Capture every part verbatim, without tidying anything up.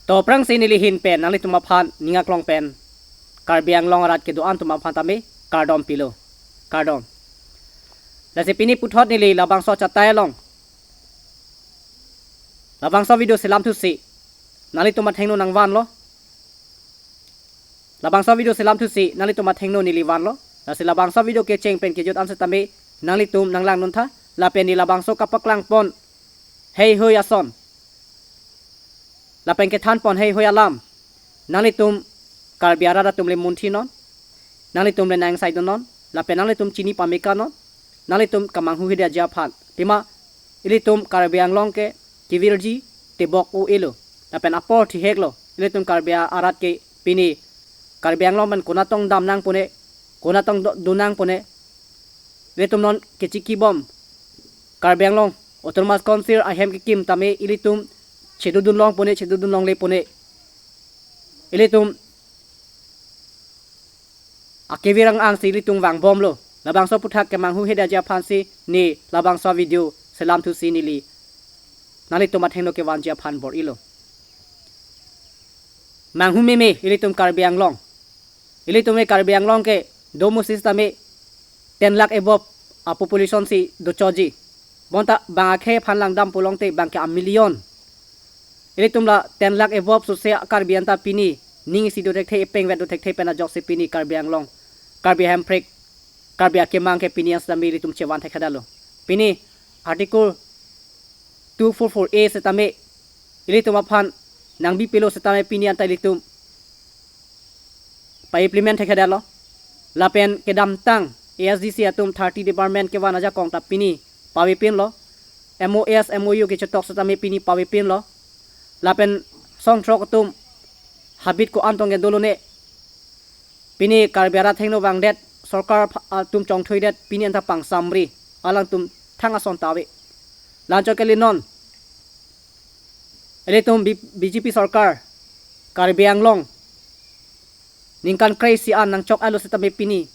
To aphrangsi neli ahin pen nanglitum aphan ning aklong pen Karbi Anglong arat kedo-an atum aphan tame kardom pilo. Kardom. Lasi pini puthot neli labangso achatai along, labangso video selam thusi nanglitum athengno nangvanlo. Labangso video selam thusi nanglitum athengno neli vanlo. Lasi labangso video kecheng pen kejut an setame nanglitum nanglangdun tha. Lapen neli labangso kapaklang pon heihui ason, lapen kethan pon heihui alam nanglitum Karbi arat atum le munthi non, nanglitum le nang-ingsaidun non, lapen nanglitum chini pameka non, nanglitum kemanghu hede aji aphan. Pima ilitum Karbi Anglong ke kevirji tebok o-elo, lapen apor thihek lo. Ilitum Karbi arat ke pini Karbi Anglong pen konatong dam nangpone, konatong do-, do nangpone. Ilitum non kechikibom Karbi Anglong Autonomous Council ahem kekim tame ilitum chedodun longpone, chedodun longlepone. Ilitum akevir ang-angsi ilitum vangbomlo. Labangso aputhak kemanghu hede aji aphansi ne labangso video selam thusi neli nanglitum athengno kevanji aphan bor-ilo. Manghu meme ilitum Karbi Anglong. Ilitum e Karbi Anglong kedo musi setame ten lakh above apopulation si dochotji. Bonta bang akhei aphan langdam pulongte bang ke amillion. Ilitum la ten lakh above sose Karbi anta pini ning isi dothekthe, epeng vet dothekthe pen ajoksi pini Karbi Anglong, Karbi Hemprek, Karbi akemang ke pini an setame ilitum chevan thekthedetlo. Pini Article two four four A setame ilitum aphan nangbi pilo setame pini anta ilitum pa-implement thekthedetlo. Lapen kedamtang A S D C atum thirty department kevan ajakong ta pini pavepinlo. M O S, M O U kechetok setame pini pavepinlo. Lapen songthrok atum habit ko-an tong ke dolone. Pini Karbi arat athengno vangdet, sorkar pha-, atum chongthuidet, pini anta pangsamri, alangtum thang ason ta ave. La anchot kali non ilitum B-, B J P sorkar Karbi Anglong ningkan kre-isi an nangchok-etlo setame pini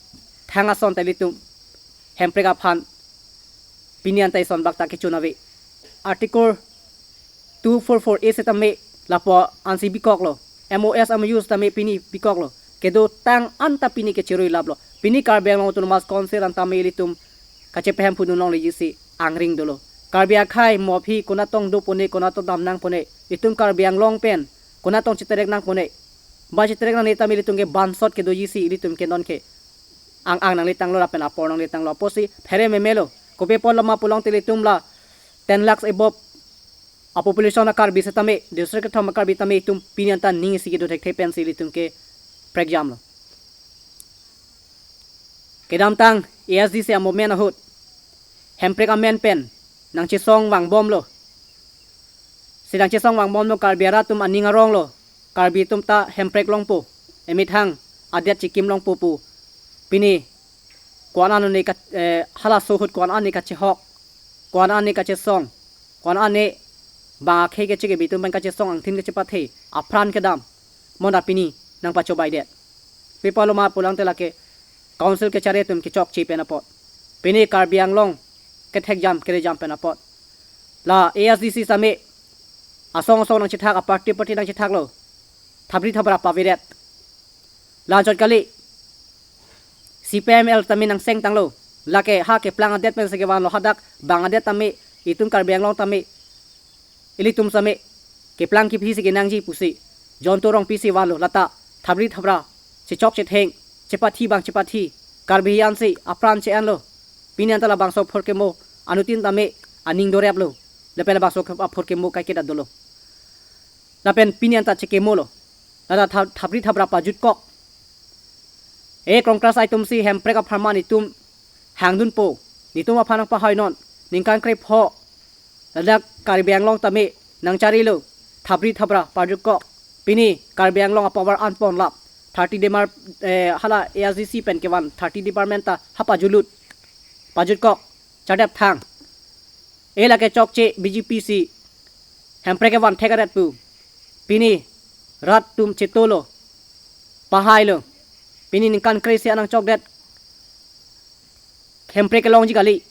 thang ason ta ilitum Hemprek aphan pini anta ison bak ta kechun ave. Article two four four A setame lapu ansi bikoklo. M O S, M O U setame pini bikoklo. Kedotang anta pini kecherui laplo. Pini Karbi Anglong Autonomous Council anta me ilitum kachepahemphu dunlongle jisi angring dolo. Karbi akhei mo aphi konatong dopone, konatong dam nangpone, itum Karbi Anglong pen konatong cheterek nangpone. Ba cheterek nangne tame ilitum ke bansot kedo jisi ilitum ke non ke ang-ang nangletanglo lapen apor nangletanglo apotsi phere memelo. Kopi apotlo ma pulongte ilitum la ten lakhs above apopulation a-Karbi setame, district kethom a-Karbi tame itum pini anta ning isi kedo thekthe pensi ilitum ke prekjamlo. Kedamtang A S D C a-movement ahut Hemprek amen pen nangchesong vangbomlo. Si nangchesong vangbomlo, Karbi arat atum aning aronglo. Karbi atum ta Hemprek longpo, emethang adet chikim longpo pu. Pini ko-an an ne ka, eh, halaso ahut ko-an an ne kachehok, ko-an an ne kachesong, ko-an an ne bang akhei kecheke, itum pen kachesong angthin kachepathe, apran kedam, bonta pini nangpachobaidet. Kopi apotlo ma pulangte lake council kechari atum kechokche pen apot. Pini Karbi Anglong kethekjam kerejam pen apot. La A S D C same asong asong nangchethak, a-party party nangchethaklo. Thapri thapra paviret. La anchot kali C P I M L tame nangsengtanglo. Lake ha keplang adet pensi kevanlo, hadak bang adet tame itum Karbi Anglong tame ilitum same keplang kephi si kenangji pusi John Torong pisi vanlo, lata thapri thapra chechok chetheng, chepathi bang chepathi, Karbi ansi apran che-enlo. Pini anta labangso aphurkimo anuttin tame aning doreplo. Lapen labangso aphurkimo kaike ta dolo. Lapen pini anta chekemolo. Lata tha-, thapri thapra pajutkok. E Congress itum si Hemprek apharman itum hangdunpo. Netum aphan nangpahainon. Ningkan krepho ladak Karbi Anglong tame nangcharilo. Thapri thapra pajutkok. Pini Karbi Anglong a-power anponlap. Thirty demar, eh, hala A S D C pen kevan thirty department ta ha pajulut. Pajutkok. Chadep thang. E lake chokche B J P si Hemprek kevan thek aret pu. Pini rat atum chetolo, pahailo. Pini ningkan kre-isi an nangchokdet Hemprek kelongji kali.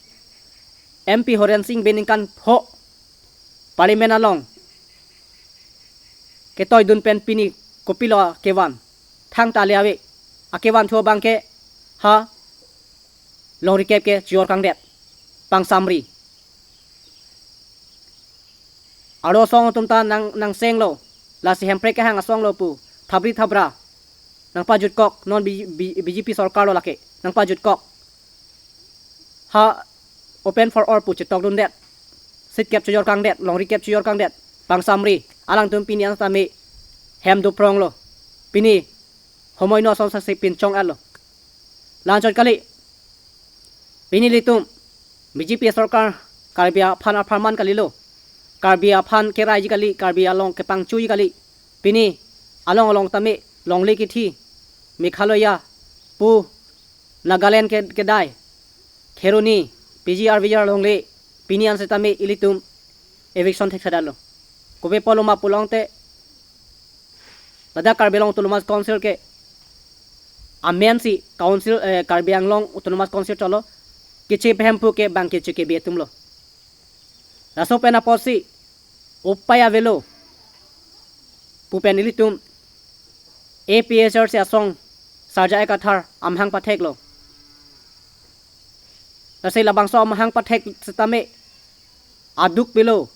M P Horen Sing Bey ningkan pho Parliament along ketoidun pen pini kopilo kevan thangta le ave. Akevanthu abangke ha longri kep ke chojor kangdet, pangsamri. Arlo asong atum ta nang, nangsenglo, lasi Hemprek kehang asong lo pu thapri thapra nangpajutkok, non B-, B-, B J P sorkar lo lake, nangpajutkok. Ha open for all pu chetokdundet, seat kep chojor kangdet, longri kep chojor kangdet, pangsamri. Alangtum pini an tame hem dopronglo. Pini homoi no ason saksi pinchong-etlo. La-anchot kali. Pini ilitum B J P sorkar Karbi aphan apharman kalilo. Karbi aphan keraiji kali, Karbi along kepangchuji kali. Pini along along tame longle kithi, Meghalaya pu, Nagaland ke, kedai, Kheroni, P G R V G R longle, pini an setame ilitum eviction thekthedetlo. Kopi apotlo ma pulote, ladak Karbi Anglong Autonomous Council ke amensi council, eh, Karbi Anglong Autonomous Council cholo, keche pehemphu ke bang keche kebe atumlo. Laso pen apotsi upai avelo pu pen ilitum A P H L C asong Sar J I Kathar amahang patheklo. Lasi labangso amahang pathek setame aduk pilo,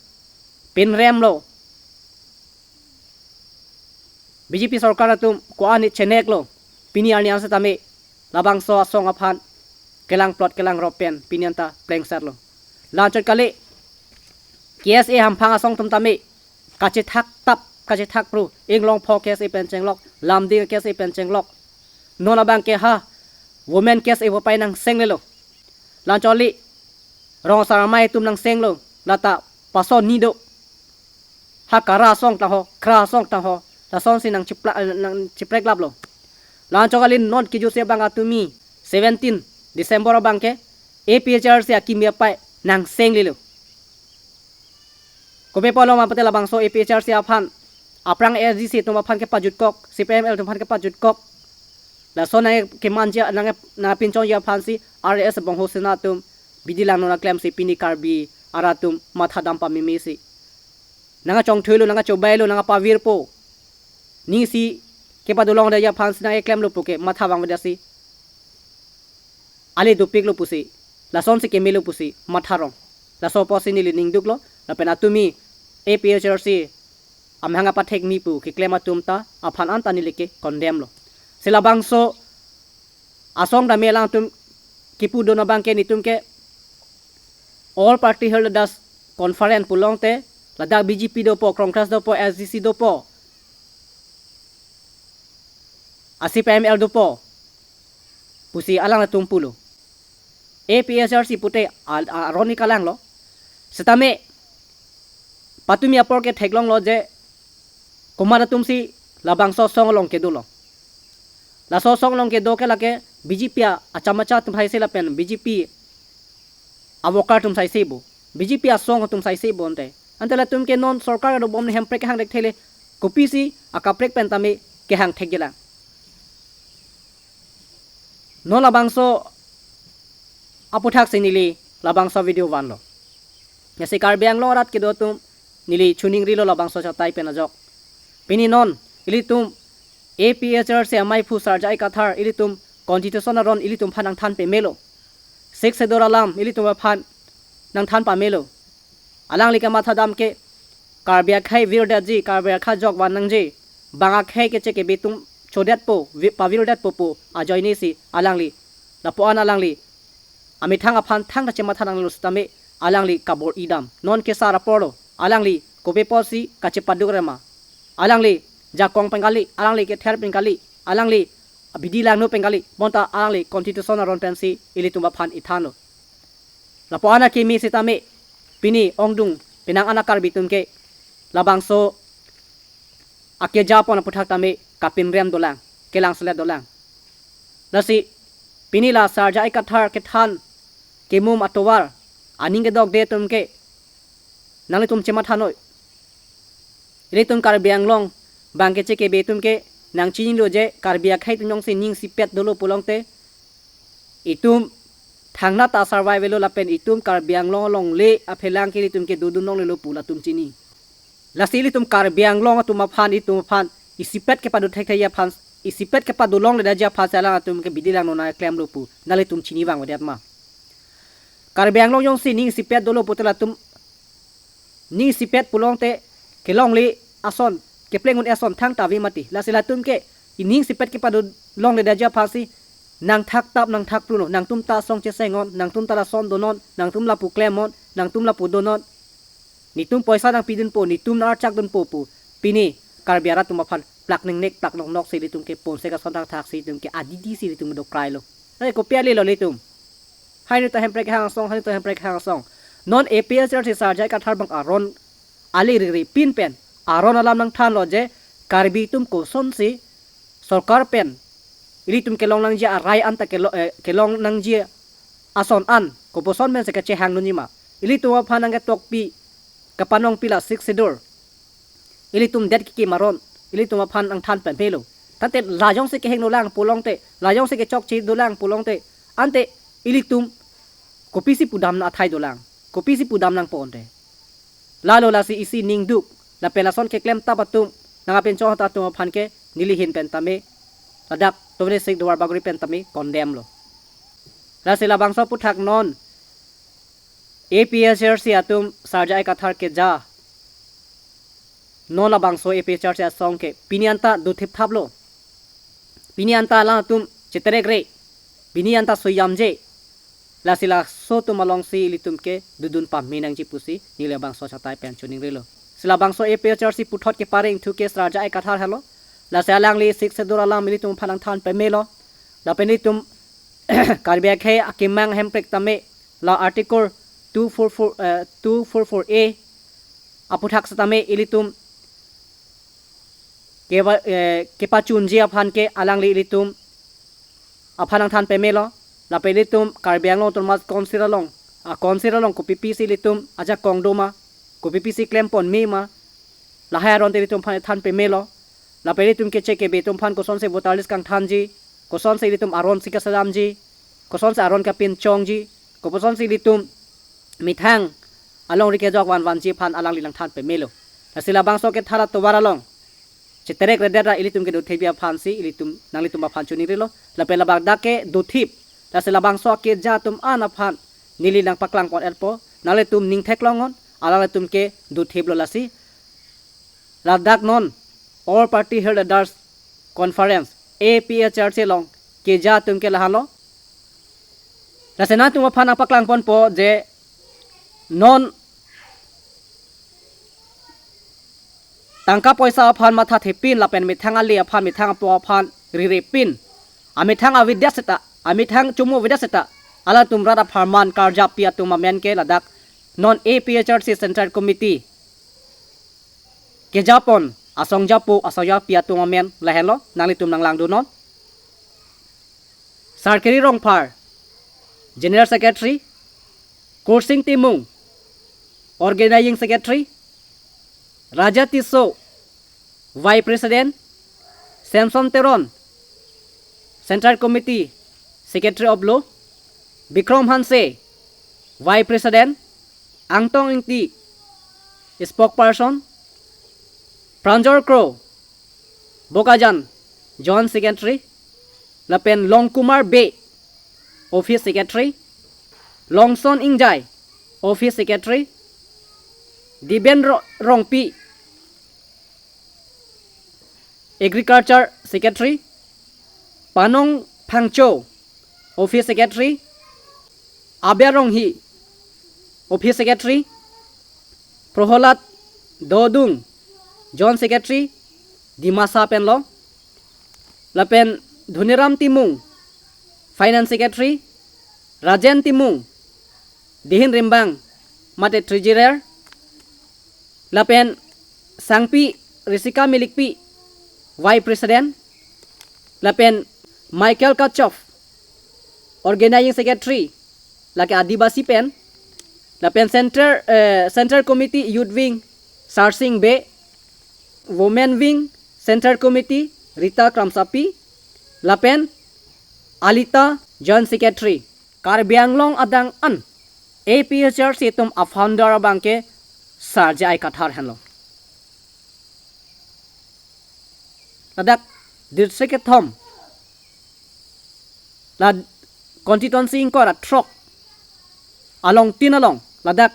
pinremlo. B J P sorkar atum ko-an ne cheneklo, pini arni an setame labangso asong aphan kelang plot kelang rop pen pini anta plengsetlo. La-anchot kali, K S A hamphang asong atum tame kachethak tap, kachethak pru, Inglongpho K S A pen chenglok, Lumding K S A pen chenglok. Non abangke ha women K S A pu pai nangsenglelo. La-anchot kali, rong asar amei atum nangsenglo, lata pason ni do. Ha kara asong tangho, kra asong tangho, lasonsi nangchipla-, nangchipreklaplo. La-anchot kali, non kejutsi abang atumi seventeen December abangke A P H L C akimi apai nangsenglelo. Kopi apotlo ma pute labangso A P H L C aphan, aphrang A S D C atum aphan kepajutkok, C P I M L atum aphan kepajutkok. Laso nang kemanji, nang, nangpinchongji aphansi R S Bongho Sena atum bidi langno nangklemsi pini Karbi arat atum mathadam pamemesi, nangkachongthuilo, nangkachobailo, nangkapavirpo. Ningsi kepadolongdetji aphansi nangkeklemlo puke matha vangvedetsi, ale dopiklo pusi, lasonsi kemelo pusi matharong. Laso apotsi neli ning duklo, lapen atumi A P H L C amahang apathek ni pu keklem atum ta aphan anta neli ke condemn lo. Si labangso asong tame alangtum kipudun abangke nelitum ke All Party Held Leaders Conference pulote, ladak B J P dopo, Congress dopo, S D C dopo, a C P I M L dopo pusi alanglitum pulo. A P H L C pute al-, a-, aron ni kalanglo. Setame patumi apor ke theklonglo je komat atumsi labangso asong along kedolo. Laso asong along kedo ke lake B J P a-, acham acha atum saisi lapen B J P a-worker atum saisi bo, B J P asong atum saisi bo ante. Ante latum ke non sorkar adobom ne Hemprek kehang thekthele, kopisi akaprek pen tame kehang thekjelang. Non labangso aputhak si neli labangso video vanlo. Lasi Karbi Anglong arat kedo atum, neli choningrilo labangso chatai pen ajok. Pini non ilitum A P H L C amaiphu Sar J I Kathar ilitum constitution aron ilitum aphan nangthan pamelo. Sixth Schedule alam ilitum aphan nangthan pamelo. Alangli kamathadam ke Karbi akhei virdetji, Karbi akhei ajok van nangji, bang akhei keche kebe atum chodetpo, vi-, pavirdetpo pu ajoinesi alangli, lapu-an alangli amethang aphan thangta chematha nanglo setame alangli kabor-idam. Non kesar aporlo, alangli kopi apotsi kachepaduk rema. Alangli jakong pen kali, alangli kether pen kali, alangli bidi langno pen kali, bonta alangli constitution aron pensi ilitum aphan ithanlo. Lapu-an akimi setame pini ongdung penang an a-Karbi atum ke labangso akeja pon aputhak tame kapinrem dolang, kelangselet dolang. Lasi pini la Sar J I Kathar kethan kemum atovar aning kedokde atum ke nanglitum chemathanoi. Ilitum Karbi Anglong bang keche kebe atum ke nangchinilo je Karbi akhei atum jongsi ningsipet dolo pulote itum thangnat ta survive lo lapen itum Karbi Anglong alongle aphelang ke ilitum ke dodun longlelo pu latum chini. Lasi ilitum Karbi Anglong atum aphan, itum aphan isipet kepado thektheji aphan, isipet kepado longledetji aphan si alangtum ke bidi lang nona klemlo pu nanglitum chini vangvedet ma? Karbi Anglong jongsi ning isipet dolo pute latum ning isipet pulote kelongle ason, kepleng un-e ason thangta ave mati. Lasi latum ke ining isipet kepado longledetji aphan si nangthak tap nangthak pruno, nangtum ta asong chesengnon, nangtum ta lason donon, nangtum lapu klemnon, nangtum lapu donon. Netum poisa nangpidunpo, netum nang-archakdunpo pu pini Karbi arat atum aphan plak ningnek plak noknok si ilitum ke ponse kason thakthak si ilitum ke adidi si ilitum do krailo. Ai kopi ale lo ilitum? Hainu ta Hemprek hang asong, hainu ta Hemprek hang asong. Non A P H L C sar J I Kathar abang aron ale riri pin pen aron alam nangthanlo je Karbi atum kosonsi sorkar pen ilitum kelong nangji arai anta kelo-, eh, kelong nangji ason an koposon pensi kachehang dunji ma? Ilitum aphan nangketokpi kapanongpi la Sixth Schedule ilitum det kekim aron ilitum aphan nangthan pamelo. Tangte la jongsi keheng dolang pulote, la jongsi kechokche dolang pulote, ante ilitum kopisi pudam nang athai dolang, kopisi pudam nangpo ante? Lalo lasi isi ningduk lapen lason keklem tap atum nangpinchong ta atum aphan ke neli ahin pen tame ladak twenty-six Duarbagori pen tame condemn lo. Lasi labangso aphuthak non A P H L C atum sar J I Kathar keja, non labangso A P H L C asong ke pini anta dothip thaplo. Pini anta alangtum cheterekre, pini anta suyamje. Lasi laso atum alongsi ilitum ke dodun pame nangji pusi neli labangso chatai pen choningrilo. Si labangso A P H L C puthot kepareng thu ke sar J I Kathar henlo. Lasi alangli Sixth Schedule alam ilitum aphan nangthan pamelo. Lapen ilitum Karbi akhei akemang Hemprek tame la Article two four four, eh, two four four A aphuthak setame ilitum keva-, eh, kepachunji aphan ke alangli ilitum aphan nangthan pamelo. Lapen ilitum Karbi Anglong Autonomous Council along, a Council along kopipisi ilitum ajakong doma, kopipisi klempon mema, lahai aron te ilitum aphan than pamelo. Lapen ilitum keche kebe atum aphan kosonsi voter list kangthanji, kosonsi ilitum aron si kasedamji, kosonsi aron kapinchongji, koposonsi ilitum methang alongri kejok vanvanji aphan alangli nangthan pamelo. Lasi labangso kethara tovar along cheterekredet ra ilitum ke dothipji aphansi ilitum nanglitum aphan choningrilo. Lapen labang dak ke dothip. Lasi labangso akeja atum an aphan neli nangpaklang pon-etpo, nanglitum ning theklongnon, alanglitum ke dothiplo lasi. Ladak non All Party Hill Riders Conference, A P H L C along keja atum ke lahenlo. Lasi nangtum aphan nangpaklang ponpo je non tangka poisa aphan mathathepin lapen methang ale aphan, methang apo aphan riripin, amethang avedet seta, amethang chomo avedet seta, alangtum rat apharman karjap pi atum amen ke ladak non A P H L C Central Committee kejapon asong japo, asong japi atum amen lahenlo, nanglitum nanglangdunnon. Sarkiri Rongphar, General Secretary, Kursing Timung, Organizing Secretary, Raja Tisso, Vice President, Samson Teron, Central Committee Secretary of Law, Bikrom Hanse, Vice President, Angtong Ingti, Spokesperson, Pranjal Kro, Bokajan, Joint Secretary, lapen Longkumar Bey, Office Secretary, Longson Ingjai, Office Secretary, Diben Ro-, Rongpi, Agriculture Secretary, Panong Phangcho, Office Secretary, Abia Ronghi, Office Secretary, Proholad Dodung, Joint Secretary, Dimasa penlo, lapen Dhoniram Timung, Finance Secretary, Rajen Timung, Dihin Rimbang, mate Treasurer, lapen Sangpi Risika Milikpi, Vice President, lapen Michael Kachov, Organizing Secretary, lake Adivasi pen, lapen Center, eh, Central Committee Youth Wing, Sarsing Bey, Women Wing, Central Committee, Rita Kramsapi, lapen Alita, Joint Secretary. Karbi Anglong adang an A P H L C atum a-founder abang ke Sar J I Kathar henlo. ladak district kethom, la constituency ingkoi ra throk along tin along ladak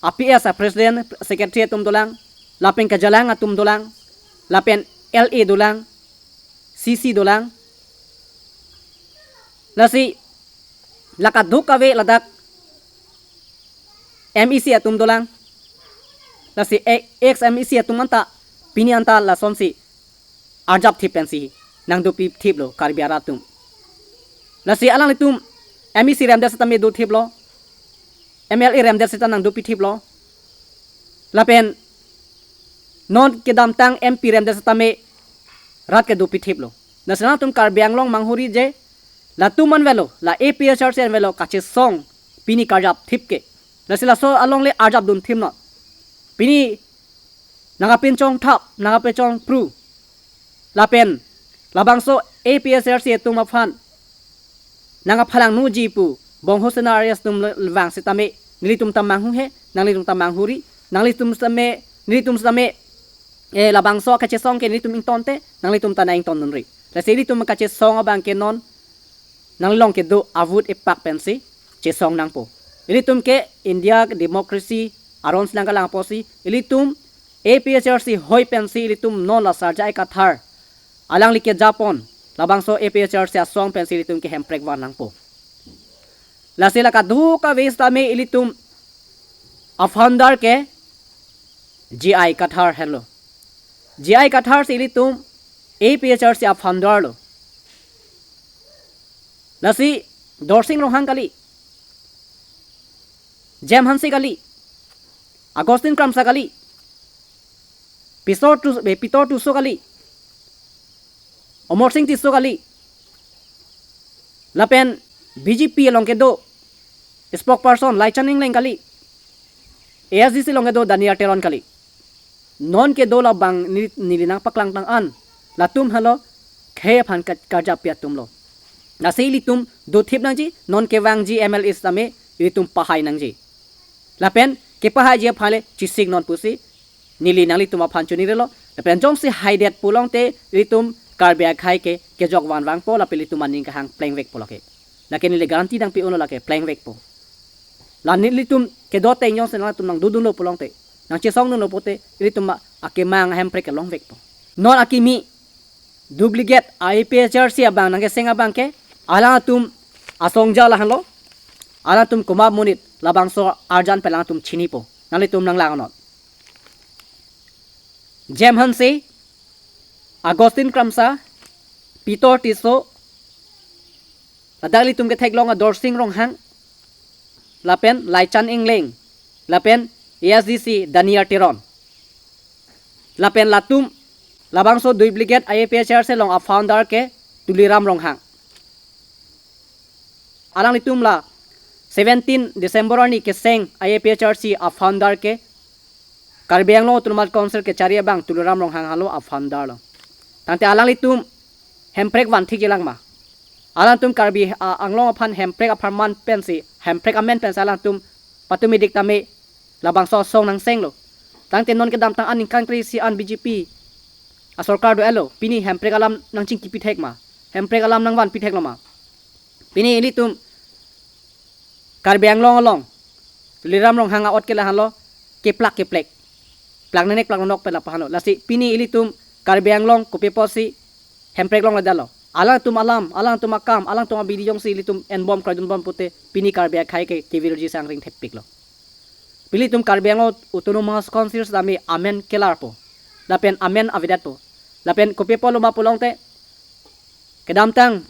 a P S a president secretary atum dolang, lapen kajalang atum dolang, lapen L A dolang, C C dolang. Lasi la kadokave ladak M E C atum dolang. Lasi e- ex M E C atum anta pini anta lasonsi arjap thip pensi nangdopi thiplo Karbi arat atum. Lasi alanglitum M E C remdet setame do thiplo, M L A remdet seta nangdopi thiplo, lapen non kedamtang M P remdet setame rat kedopi thiplo. Lasi alangtum Karbi Anglong manghuri je latum anvetlo, la A P H L C anvetlo kachesong pini karjap thip ke. Lasi laso alongle arjap dun thipnon. Pini nangkapinchong thap, nangkapinchong pru, lapen labangso A P H L C atum aphan nangkaphalang nuji pu Bongho Sena R S atum le- vang setame nelitum ta manghu he, nanglitum ta manghuri, nanglitum setame, nelitum setame, eh, labangso kachesong ke nelitum ingtonte, nanglitum ta nang-ingtondunri. Lasi ilitum kachesong abang ke non nanglilong kedo avote epak pensi chesong nangpo. Ilitum ke India democracy aron si nangkalang apotsi ilitum A P H L C hoi pensi ilitum non la Sarja I Kathar alangli kejapon labangso A P H L C asong pensi ilitum ke Hemprek van nangpo. Lasi la kadokave setame ilitum a founder ke J I Kathar henlo. J I Kathar si ilitum A P H L C a founder lo. Lasi Dorsing Ronghang kali, Jem Hanse kali, Augustine Kramsa kali, Pisor Tus- eh, Pitor Tisso kali, Amarsing Tisso kali, lapen B J P along kedo spokesperson Laichan Engleng kali, A S D C along kedo Daniel Teron kali. Non kedo labang neli, neli nangpaklangtang an latum henlo khei aphan ka- karjappi atum lo. Lasi ilitum do thip nangji, non kevangji M L A setame ilitum pahai nangji. Lapen kepahaiji aphan le chesik non pusi neli nanglitum aphan choningrilo. Lapen jongsi haidet pulote ilitum Karbi akhei ke kejok van vangpo, lapen ilitum aning kehang plengvekpo lake. Lake neli guarantee nangpi unlo, lake plengvekpo. La nelitum kedo ateng jongsi nangtum nangdodunlo pulote, nangchesongdunlo pulote, ilitum a- akemang Hemprek kelongvekpo. Non akimi duplicate A P H L C abang nangkeseng abang ke alangtum asong ja lahenlo. Alangtum komat monit labangso arjan pen alangtum chinipo. Nanglitum nanglang non. Jem Hanse, Augustine Kramsa, Pitor Tisso, ladak ilitum ketheklong a Dorsing Ronghang, lapen Laichan Engleng, lapen A S D C Daniel Teron. Lapen latum labangso duplicate A P H L C along a founder ke Tuliram Ronghang. Alanglitum la seventeen December arni keseng A P H L C a founder ke Karbi Anglong Autonomous Council kechari abang Tuliram Ronghang henlo a founder lo. Tangte alanglitum Hemprek van thikjelang ma? Alangtum Karbi a- Anglong aphan Hemprek apharman pensi, Hemprek amen pensi alangtum patumidik tame labangso asong nangsenglo. Tangte non kedamtang aningkan kre-isi an B J P asorkar do-etlo, pini Hemprek alam nangchingkipithek ma? Hemprek alam nangvanpitheklo ma? Pini ilitum Karbi Anglong along Tuliram Ronghang a-ot ke lahenlo, keplak keplek, plak nenek plak nonok pen lapu henlo. Lasi pini ilitum Karbi Anglong kopi apotsi Hemprek longledetlo? Alangtum alam, alangtum akam, alangtum abidi jongsi ilitum enbom kraidunbom pute pini Karbi akhei ke kevirji si angring thepiklo. Pini ilitum Karbi Anglong Autonomous Council setame amen kelarpo, lapen amen avedetpo. Lapen kopi apotlo ma pulote, kedamtang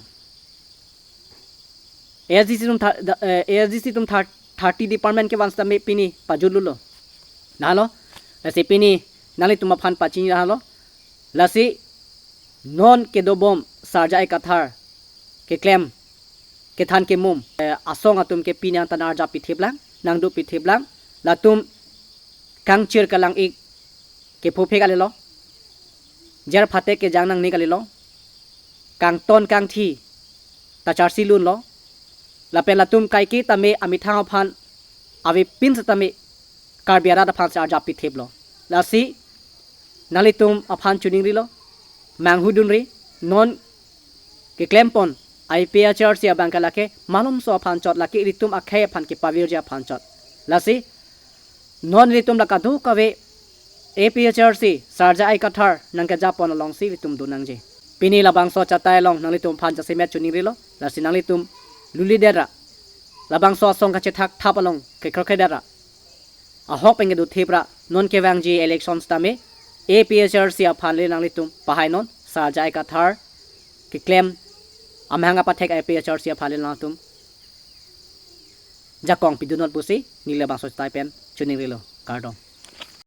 A S D C atum tha- da- eh, A S D C atum thar- thirty department kevan setame pini pajutlo. Lahelo, lasi pini nanglitum aphan pachini lahelo. Lasi non kedobom Sarja I Kathar keklem kethan kemum, eh, asong atum ke pini anta nang arjappi thiplang, nangdopi thiplang. Latum kangchir kalang-ik kepho phe kalilo, jer phate kejang nangne kalilo, kangton kangthi ta charsi lunlo, lapen latum kaike tame amethang aphan avepin setame Karbi arat aphan si arjappi thiplo. Lasi nanglitum aphan choningrilo, manghudunri, non keklempon A P H L C abang ke lake malomso aphan chot, lake ilitum akhei aphan kepavirji aphan chot. Lasi non ilitum la kadokave A P H L C Sarja Aikathar nangkejapon alongsi ilitum do nangji. Pini labangso achatai along nanglitum aphan jasemet choningrilo, lasi nanglitum lulidera, labangso asong kachethak thap along kekrokre dera, ahok pen kedo thipra, non kevangji election sitame A P H L C aphan le nanglitum pahai non, Sarja Aikathar keklem amahang apathek A P H L C aphan le nanglitum jakong pidun non pusi neli labangso achatai pen choningrilo. Kardom.